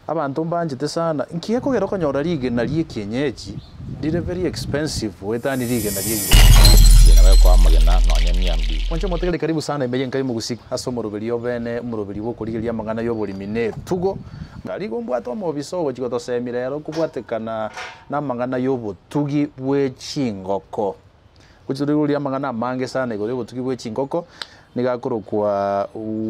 Abanto mbanchete sana, nki gekogera okonyora rigena ri'ekienyeji rire very expensive goetania rigena ri'ebirogo? Eye nabo ekoa amagena nonya emia mbili. Mwanche omotegereri karibu sana ime y'enka y'omogusii ase omoroberi obene, omoroberi bw'okorigereria amang'ana y'oboremi na etugo. Rigo mbwate omobisa ogochia gotosemia rero kobwatekana namang'ana y'obotugi bwe chingoko. Gochia torigereria amang'ana amange sana igoro y'obotugi bwe chingoko, nigo akorokwa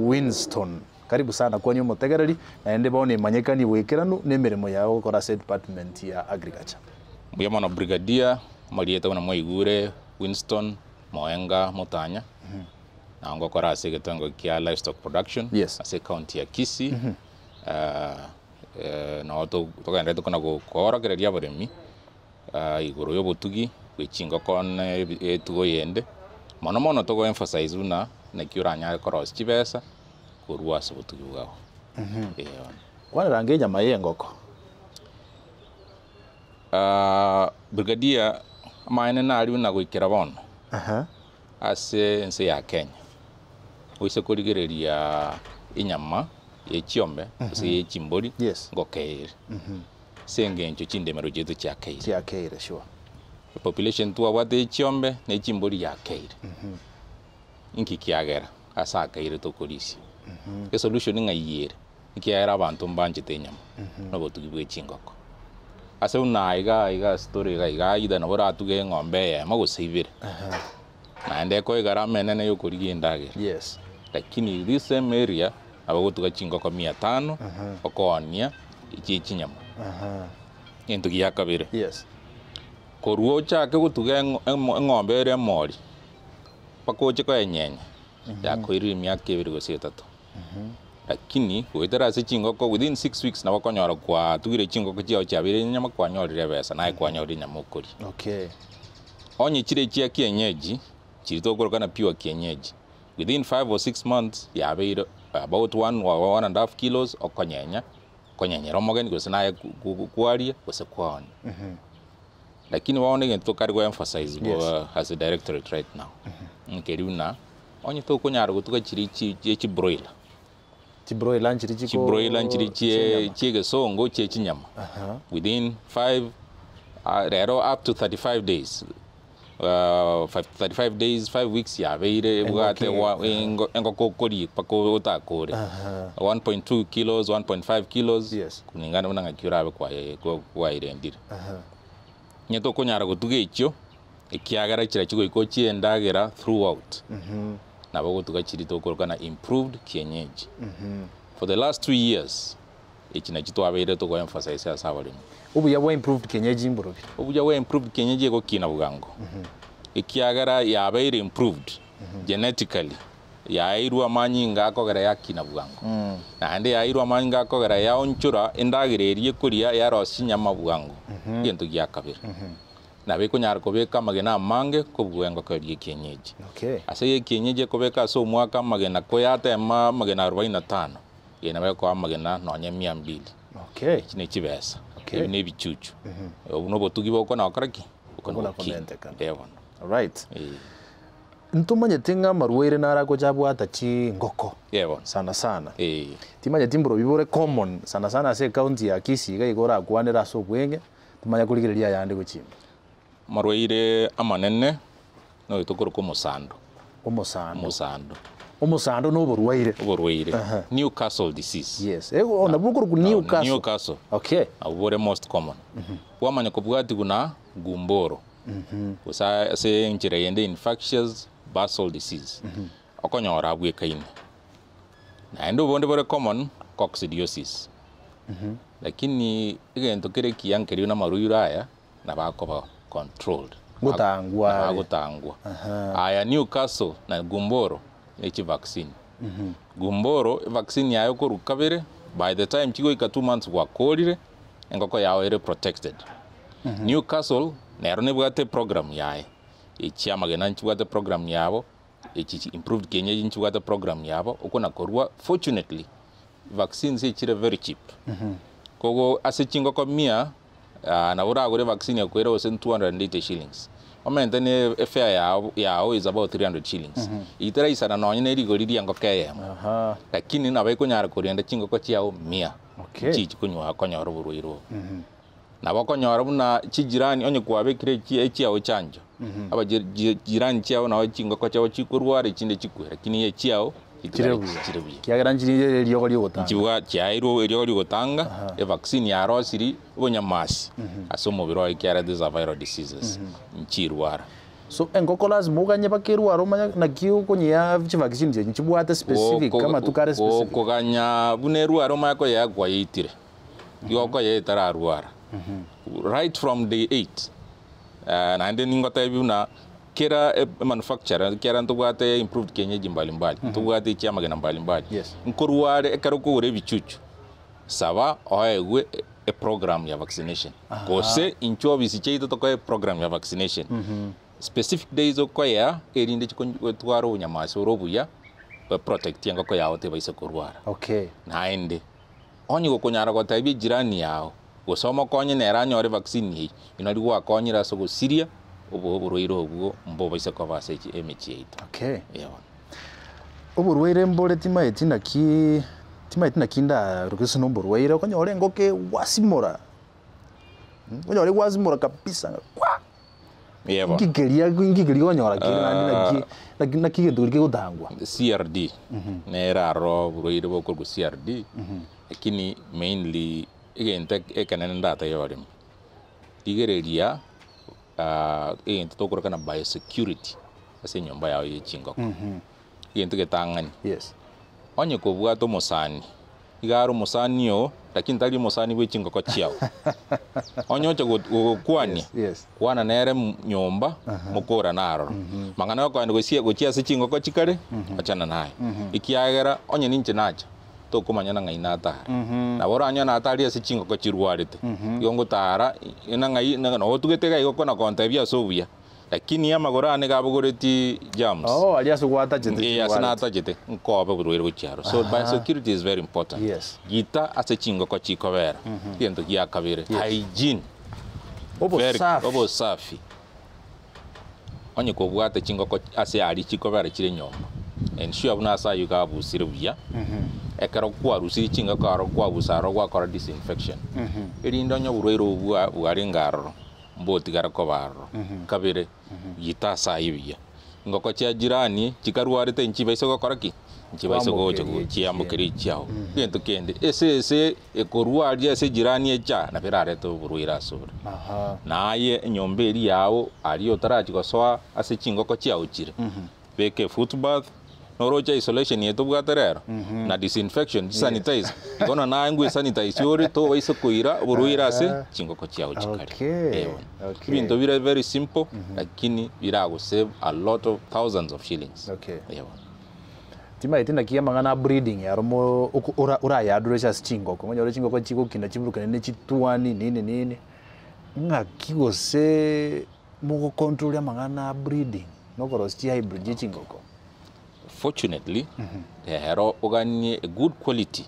Winston. Karibu sana kwania omotegereri, naende bono imanyekanie boikeranu nemeremo yao ogokora ase edepartment ya agriculture. Mbuya mono Brigadier, amarieta buna mwaigure Winston Moenga Mutanya, nao ngokora ase egetengo kia livestock production Yes. ase ecounty ya Kisii, nao togendererete kona koorokereria abaremi igoro y'obotugi bwe chingoko na etugo eyende, mono mono togo emphasize buna naki oranyare korosia chibesa korwa ase obotugi bwao. Ee bono. Kwanera ange enyama y'engoko. Brigadier, amaene naria buna goikera bono ase ense ya Kenya, oise korigereria enyama ye chiombe gose ye chimbori, Yes. ngoka ere. Ase engencho chindemero chiaito chiakeire. Chiakeire sure. Population twabwate ye chiombe na echimbori yakeire. Inki kiagera ase akeire tokorisia? Esolution ng'ai ere? Ekiagera abanto mbanchete enyama na obotugi bwe chingoko. Ase buna aiga aiga ase tore iga iga either nabo oratuge eng'ombe eyemo gose ibere, naende ekoe gharama enene ya okorigia endagera. Yes. Lakini this same area nabo ogotuga chingoko mia tano, okoonia echie chinyama. Egento gia kabere, Yes. korwa ochake gotuga eng'ombe ere emori, mpaka oche koyenyenya, yakoirire emiaka ebere gose etato. Lakini goetera ase chingoko within 6 weeks nabo okonyora kwatugire chingoko chiao chiabeire enyama kwanyorire ebesa naye kwanyorire enyama okoria. Okay. Onye chire chia kienyeji, chiria tokoroka na pure kienyeji, within 5 or 6 months yabeire about 1 or 1 and half kilos okonyenya, okonyenyera omogeni gose naye kwaria gose kwaonia. Lakini bono egento tokare go emphasize as a directorate right now, nkeri buna onye tokonyara gotuga chiria chi chibroiler. Chibroiler nchiria chiko Chibroiler nchiria chi'enyama. chi'egesongo chie chinyama. Within 5 rero up to 35 days, 35 days, 5 weeks yabeire ebwate engoko okoria mpaka otakore. 1.2 kilos, 1.5 kilos, kulingana buna ng'aki orabe kwairendire. Onye tokonyara gotuga echio, ekiagera chiria chigoika ochie endagera throughout, nabo ogotuga chiria tokoroka na improved kienyeji. For the last 2 years, echi nachi twabeire togo emphasize ase abaremi. Obuya bwa improved kienyeji mborobi? Obuya bwa improved kienyeji egokina bwango, ekiagera yabeire improved genetically, yaeirwe amanyinga akogera yakina bwango, naende yaeirwe amanyinga akogera yaonchora endagera eria ekoria yarosia chinyama bwango. Egento gia kabere, nabo ekonyara kobeka amagena amange kobua engoko eria ekienyeji. Ase ekienyeji ekobeka ase omwaka amagena koyatema amagena 45, eye nabo ekoa amagena nonya mia mbili. Echi ne chibesa, ebi ne ebichuchu, obu na obotugi bokona gokora ki? Bokona Bokona gokina. komentekana. Ee bono. Alright. Ee. Ntomanyete ng'a amarwaire naro agocha abwata chingoko Ee bono. sana sana. Ee. Timanyeti mborobi bore common sana sana ase ecounty ya Kisii iga iga orakwanere ase obweng'e, tomanye korigereria ayande gochia ime. Amarwaire amanene noyo tokoroka omosando. Omosando. Omosando. Omosando na oborwaire. Oborwaire. Newcastle disease. Yes. Ego nabwo okorokwa Newcastle. Newcastle. Okay. Nabwo bore most common. Bwamanya kobwatigwa na gumboro. Gose ase enchera yende infectious bursal disease. Okonyora abwekaine. Naende obonde bore common, coccidiosis. Lakini egento kere ekiya nkerio na amarwaire aya, nabo akoba controlled. Gotangwa are. Agotangwa. Aya Newcastle na gumboro ne chivaccine. Gumboro evaccine yaye okorwa kabere, by the time chigoika 2 months gwakorire, engoko yao ere protected. Newcastle nero nebwate program yaye. Echi amagena nchibwate program yabo, echi improved kienyeji nchibwate program yabo, okona korwa fortunately, vaccines echire very cheap. Kogo ase chingoko mia, nabo oragore vaccine ekoira gose 280 shillings. Omente ne efare yao yao is about 300 shillings. Itaraisana nonye na erigori ria engoko eyemo. Lakini nabo ekonyara korenda chingoko chiao mia. Okay. Nchichi konywa konyora oborwaire obo. Nabo okonyora buna chijirani onye kwabekire echi echiao chanjo, aba ji ji jirani chiao nabo chingoko chiabo chikorwara echinde chikwe, lakini echiao Chire chitigare buya. chire buya. Kiagera nchiri eriogo riogotanga. Nchibwa chiairwe eriogo rigotanga, evaccine yarosiri obonyamasi ase omobere oye ekiagera these are viral diseases, nchirwara. So engoko lazima oganye mpaka erware omanye naki okonyea chivaccine chiaye nchibwate specific Goko- amatuko are specific. Gokoganya buna erware omanye koyea kwayeitire, igo okoyea etararwara. Right from day eight, naende ningotebia buna kera emanufacturer ekiagera ntobwate improved kienyeji mbalimbali, ntobwate echiamagena mbalimbali, Yes. nkorware ekero okogora ebichuchu, saba oegwe eprogram ya vaccination, gose inchuo ofisi chiaito tokoe eprogram ya vaccination. Specific days okoyea erinde chiko gotwara obonyamasi ore obuya, goprotect engoko yago tebaisa korwara. Okay. Naende, onye gokonyara gotebia ejirani yao, gose omokonye nere anyore vaccine eyio, inari gwakonyire ase ogosiria obo oborwaire obwo mbobaise koba ase echi emechie yaito. Okay. Eeh bono. Oborwaire mbore timaeti naki timaeti naki ndaroke gose na oborwaire, okonyora engoko egwasimora, okonyora egwasimora kabisa ng'a kwa! Eeh bono. Nki keria nki keria okonyora kere naende naki naki naki egento keria kegotangwa. CRD, nere aro oborwaire bokorokwa CRD, lakini mainly egento ekenene ndatebe abaremi, rigereria egento tokoroka na biosecurity ase enyomba yago ya chingoko. Egento getang'ani, Yes. onye kobwate omosani, iga are omosani oo, lakini tari omosani bwe chingoko chiago. Onye ocha go- gokwania, Yes, yes. kwana nere nyomba, mokorane aroro. Mang'ana yokoenda gosia gochia ase chingoko chikare, achana naye. Ekiagera onye ninche nacha, tokomanyana ng'ai natara. Nabo oranyore natari ase chingoko chirwarete, igo ngotara na ng'ai na otugete iga igo kona kontebia ase obuya, lakini amagoro ane iga abogoretie germs. Oh, aria ase gwatachete Eh, ase chirwarete. natachete, nkobe oborwaire gochia aro. So biosecurity is very important. Yes. Gita ase chingoko chikobera, egento gia kabere, hygiene. Very- Obosafi. Obosafi. Onye kobwate chingoko ase aria chikobera chire nyomba, ensure buna ase ayio iga abusire buya, ekero kwarusirie chingoko aro kwabusa aro gwakora disinfection, erinde onye oborwaire obwo bwa bwarenge aroro, mbotigara koba aroro. Kabere, gita ase ayio buya, engoko chia jirani chikarwarete nchibaise gokora ki? Nchibaise gocha Kwambokeria echi chiambokeria echiao. Egento kende, ase ase ekorwa aria ase ejirani echa, nabo erarete oborwaire asore. Aha. Naye enyomba eria yao aria otarachia gosoa ase chingoko chiao chire, beka efootbath, noroche isolation eye tobwate rero, na disinfection, chisanitize, bono naye ngoesanitize ore tobaisa koira oborwaire ase chingoko chiao chikare. Okay, Eh bono. okay. Ebinto bire very simple, lakini biragosave a lot of thousands of shillings. Okay. Eh bono. Timaeti naki amang'ana a breeding aro mo oko ora orayadurese ase chingoko, onyore chingoko chigokina chiburukane ne chitwani nini nini, ng'aki gose mogocontrol amang'ana a breeding na okorosia chihybrid chia chingoko? Fortunately, rero oganie a good quality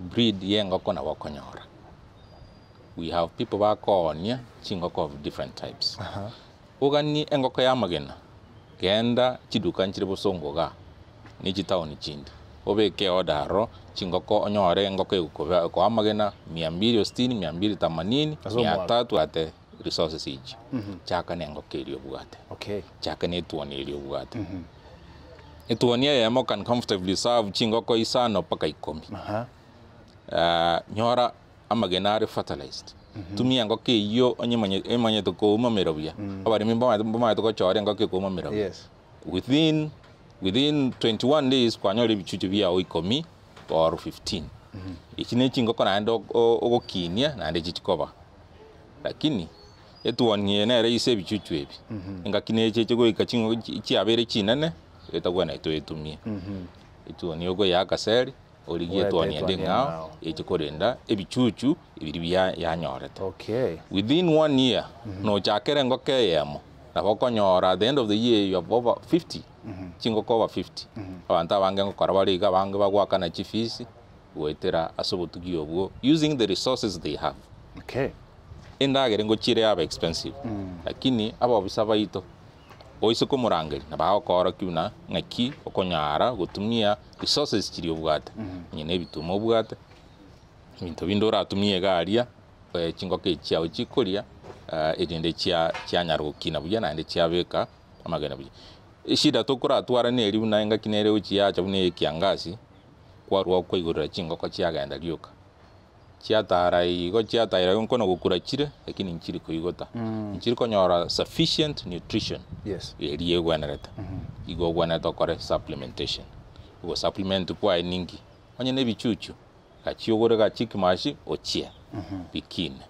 breed ya engoko nabo okonyora. We have people bakoonia chingoko of different types. Oganie engoko ya amagena, genda chiduka nchire bosongo igaa, ne chitaoni chinde, obeke eorder aroro, chingoko onyore engoko egokoba ekoa amagena mia mbili sitini, mia mbili themanini, Ase mia omwaka. tatu ate resources echi. Chaka na engoko eria obwate, Okay. chaka na etuoni eria obwate. Etuoni eyemo can comfortably serve chingoko isano mpaka ikomi. Aha. Nyora amagena are fertilized, tumia engoko eyio onye emanye emanyete koumamera buya, abaremi mbamanyete mbamanyete gochora engoko ekoumamera buya. Yes. Within within 21 days kwanyora ebichuchu biago ikomi or 15. Echi ne chingoko naende o- ogokinia naende chichikoba. Lakini, etuoni eye nere ise ebichuchu ebi, engaki necheche goika chingoko chi chiabeire chinene, etagwenereti oetumie. Etuoni okoyeaka seri, Origie Orete etuoni ende etuoni eng'ao eng'ao. eche korenda ebichuchu ebiria bia yanyorete. Okay. Within one year, nochakere engoko eyemo, nabo okonyora at the end of the year you have over 50, chingoko over 50. Abanto abange ngokora bare iga, abange bagoakana chifees, goetera ase obotugi obwo using the resources they have. Okay. Endagera ngochire yaba expensive, lakini abobisa baito Oise komorangeria, na bagokoorokia buna ng'aki okonyara gotumia resources chiria obwate, onye na ebituma obwate, Ebinto binde oratumie iga aria, chingoko echi chiago chikoria, erinde chia chianyara gokina buya naende chiabeka amagena buya. Eshida tokoratwara neri buna engaki nere egochi yacha buna eye ekiangasi, kwarwa kwaigorera chingoko chiagenda rioka. Chiatara igo chiataira igo nkono gokura chire, lakini nchiri koigota. Nchiri konyora sufficient nutrition Yes. eria egwenerete. Igo ogwenerete okore supplementation. Ogo supplement kwaye ninki? Onye na ebichuchu, gachia ogore ga chick mash ochie bikine.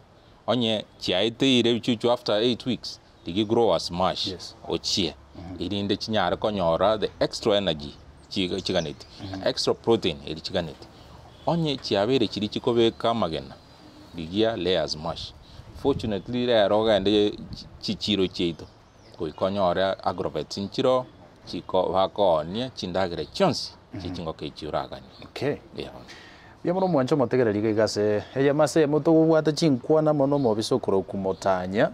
Onye chiaeteire ebichuchu after 8 weeks, rigia growers mash Yes. ochie erinde chinyare konyora the extra energy chiga chiganeti, extra protein eri chiganeti. Onye chiabeire chiria chikobeka amagena, rigia layers mash. Fortunately rero ogende chichiro chiaito, goika onyore agrovets nchiroo, chiko bakoonia chindagera chionsi chie chingoko echi oraganie. Okay. Yeah. Mbuya mono omwanche omotegereri iga iga ase eyemo ase eyemo togobwate chinkwana mono omobisa okorokwa Motanya,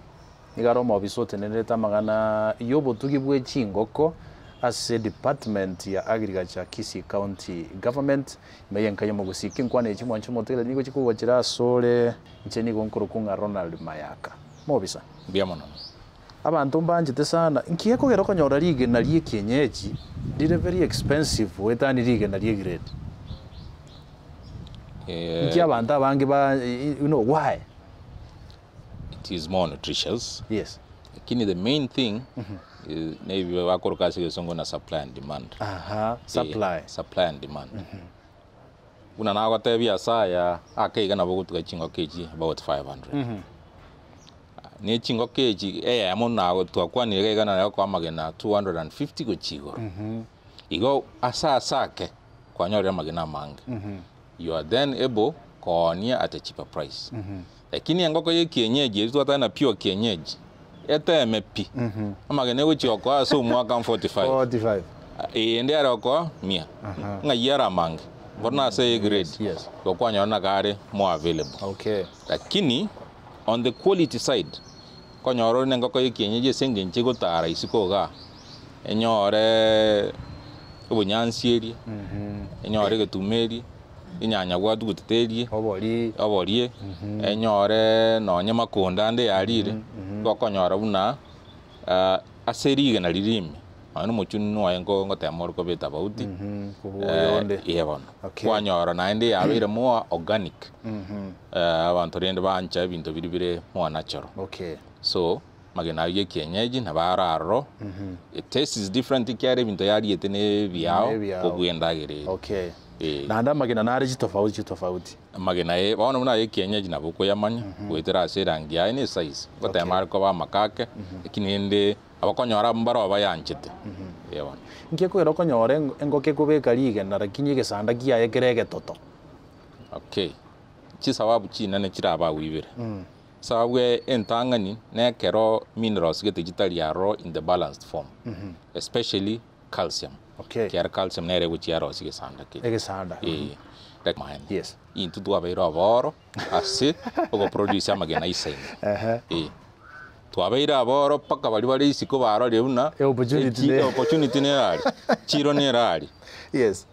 nigo are omobisa otenenerete amang'ana y'obotugi bwe chingoko ase department ya agriculture Kisii County Government, ime y'enka y'omogusii. Chinkwana echi mwanche omotegereri nigo chikogochera asore inche nigo nkorokwa ng'a Ronald Mayaka. Mobisa. Mbuya mono. Abanto mbanchete sana, nki gekogera okonyora rigena ri'ekienyeji rire very expensive goetania rigena ri'egrade? Nki abanto abange ba you know why? It is more nutritious. Yes. Lakini the main thing is nebi bakoroka ase egesongo na supply and demand. Aha, supply. Eh, supply and demand. Buna nagotebia ase aya ake iga nabo ogotuga chingoko echi about 500. Ne chingoko echi eyemo nago twakwanire iga iga naye okoa amagena 250 gochia igoro. Igo ase ase ake kwanyorire amagena amange. You are then able koonia at a cheaper price. Lakini engoko ya ekienyeji eria twateba na pure kienyeji, eteme pi, amagena egochia gokoa ase omwaka 45. 45. Eyende yare gokoa mia. Ng'ai are amange? Bono nase eye grade. Yes. Igo kwanyora nako are more available. Okay. Lakini on the quality side, konyora ore na engoko ya ekienyeji ase eng'encho egotara isiko igaa, enyore obonyansi erie, enyore egetuma erie, enyanya gwatugutete erie, Obori. oborie, enyore nonye makonda ande yarire, igo okonyora buna ase rigena riria ime, nonye na omochuni noye nko ngotema ore koba etafauti, Kobua oyonde. eh bono. Okay. Kwanyora naende yabeire more organic, abanto rende bancha ebinto biria bire more natural. Okay. So, amagena ayio ya ekienyeji nabo are aroro, the taste is different ekiagera ebinto yariete na ebiao Nebiao. kobua endagera eye. Okay. Eh. Naende amagena nare chitofauti chitofauti. Amagena aye bono buna aye ekienyeji nabo okoyamanya, goetera ase erangi yaye na esize, ngotema Okay. are koba amakake, lakini rende abakonyora abwo mbaro bayanchete, eh bono. Nki ekogera okonyora engoko ekobeka rigena lakini egesanda kiaye kere egetoto? Okay, chisababu chinene chirabe agwo ibere. Sababu entang'ani nekero minerals gete chitari aroro in the balanced form, especially calcium. Okay. Ekiagera calcium nere egochia yarosia egesanda keria. Egesanda. Eh, like maene. Yes. Intwe twabeire aboro ase ogoproduce amagena aisaine. Ehe. Eh. Twabeire aboro mpaka baria bare isiko barorire buna E opportunity echi- ne- opportunity nere aria, chiro nere aria. Yes.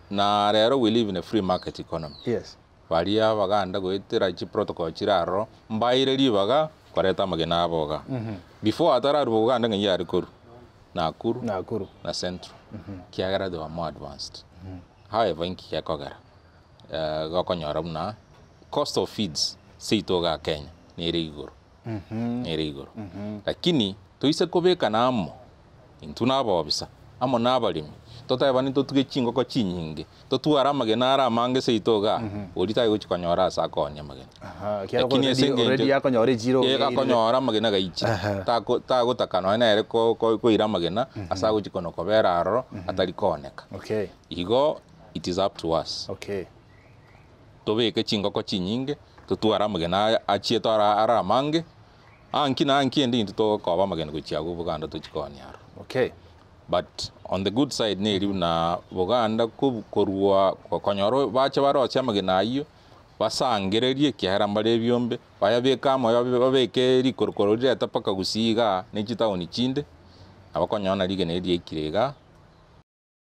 Na rero we live in a free market economy. Yes. Baria abaganda goetera chiprotocol chire aroro, mbaire ribaga koreta amagena abo igaa. Before atararwa Buganda ng'ai are korwa? Nakuru, Nakuru. na Central, ekiagera they were more advanced. However, inki gekogera? Gokonyora buna cost of feeds seito igaa Kenya nere igoro, nere igoro. Lakini toise kobekana amo, intwe na abaobisa, amo na abaremi, totebani totuge chingoko chinyinge, totware amagena are amange seito igaa, oria tari gochia konyora ase akoonia amagena. Aha, ekiagera Lakini ase already eng'encho already akonyora echiro eh, akonyora amagena gaichire, Aha. tako tagotaka nonya nere ko- ko- koira amagena ase agochia konya kobera aroro atari kooneka. Okay. Igo it is up to us. Okay. Tobeke chingoko chinyinge, totware amagena aya achiete ara are amange, anki na anki ende intwe togokoba amagena gochia agwo Buganda tochie koonia aroro. Okay. But on the good side neri buna Buganda kobu korwa konyora bache barosie amagena ayio, basangererie ekiagera mbare ebiombe, bayabeke amo babe babeke rikorokoro rirete mpaka gusii igaa, ne chitaoni chinde, nabo okonyora rigena eri riaikire igaa.